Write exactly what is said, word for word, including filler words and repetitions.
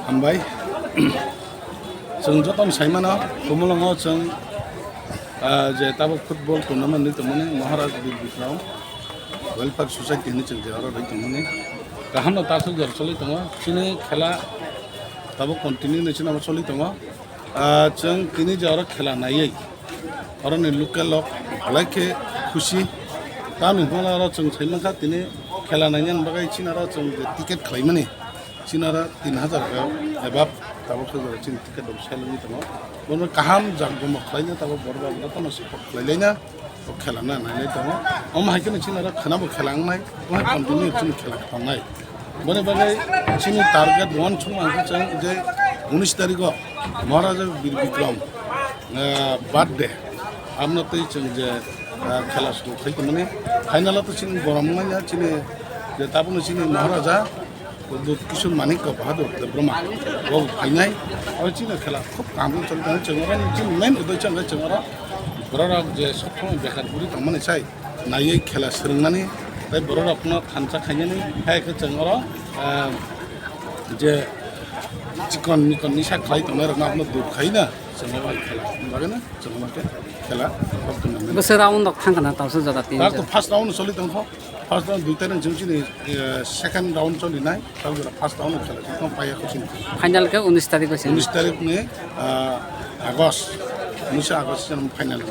Hambai. Chwng jotono sai mano, Khumulwngo chwng, ah, je tabuk football tournament ni tongmani Maharaj Bir Bikram Welfare Society hinwi chwng je oro rwi tongmani. Kaham no takhuk jora choli tongo. Chini khela tabuk continue ni chini abo choli tongo. Ah, chwng tini je oro khela naiwi, oroni local rok belai khe khusi. Tamni hwnba oro chwng sai mankha tini khela nainani bagwi chini oro chwng je ticket khlaimani, chini oro tin hazar ka above tabuk sojak chini ticket rok sell wngwi tongo. Bono kaham jakjomok khlaina tabuk borok rok jotono support khlailaina. O khela na nainai tongo. Omo hai kheno chini oro khwnabo khela wngnai, omo hai continue chini khela tongnai. Boni bagwi chini target one chwng mangkha chwng je unis tarikh o Maharaja Bir Bikram, ah, birthday. Abno twi chwng je, ah, khela suru khai tongmani. Final o to chini borom wngnai ya chini je tabukno chini Maharaja Dut Kishore Manik Bahadur Debbarma bo phainai. O chini khela khub kaham khe choli tongo. Chwng oro chini main uddesho hwnkhe chwng oro borok rok je sob somoi bekar guri tongmani sai naiwi khela swrwngnani tei borok rokno thansa khainani hai khe chwng oro, ah, je chikon mikon nisa khlai tongnai rokno abono dur khai na chwng oro hai khela bagwi no chwng oro khe khela. Bwswk round rok thang khna tawsa jora tin Dak to jora. First round choli tongkho. First round dui tarikh chwng chini, eh, second round choli nai. Tamo jora first round choli tongkho paiya kho chini. Final khe unis tarikh o se. Unis tarikh ni, ah, August. Unis August chini final.